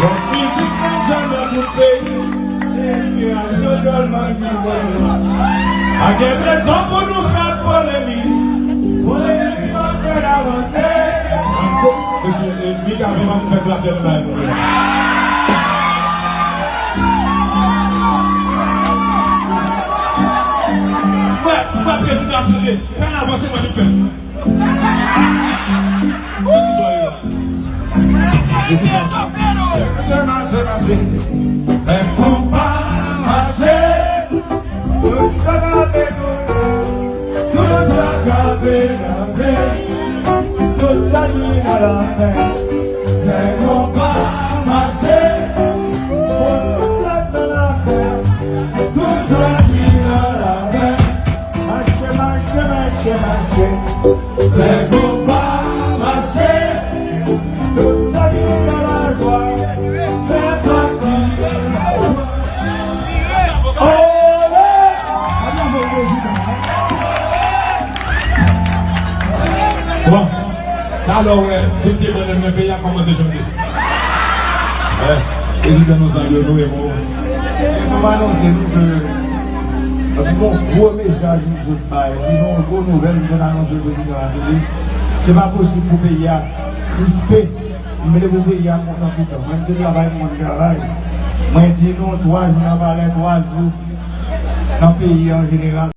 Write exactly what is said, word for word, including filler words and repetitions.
Lòt mizik nan janm nan tout peyi, se enspirasyon sèlman ki voye. Pa gen rezon pou nou fè polemik. Polemik pa fè n avanse. Mesye, e, Mika, vin ban m fè blatè m bay nou. Mwen, mwen, prezidan ap chanje. Fè n avanse, mwen, nou fè. Mache, mache. Fè konpa mache. Tout sa k ap dekoule, tout sa k ap melaje, tout sa ki nan lapè. Fè konpa mache. Tout sa k nan lapè, tout sa ki nan lapè. Mache, mache, mache, mache. Fè konpa mache. Tout sa ki nan lajwa, fè sa ki nan lajwa. Ole! Bon, talè w wè, tout te mande m nan peyi a kòmanse chante. Wè, prezidan nou salye w, nou renmen w. E pou m anonse nou ke, anpil yon gwo mesaj nou sot bay, anpil yon gwo nouvèl nou sot anonse prezidan a tande. Se pa posib pou peyi a krispe. M vle pou peyi a kontan toutan. Mwen, se travay mwen travay. Mwen di nou, twa jou nan palè, twa jou nan peyi an jeneral.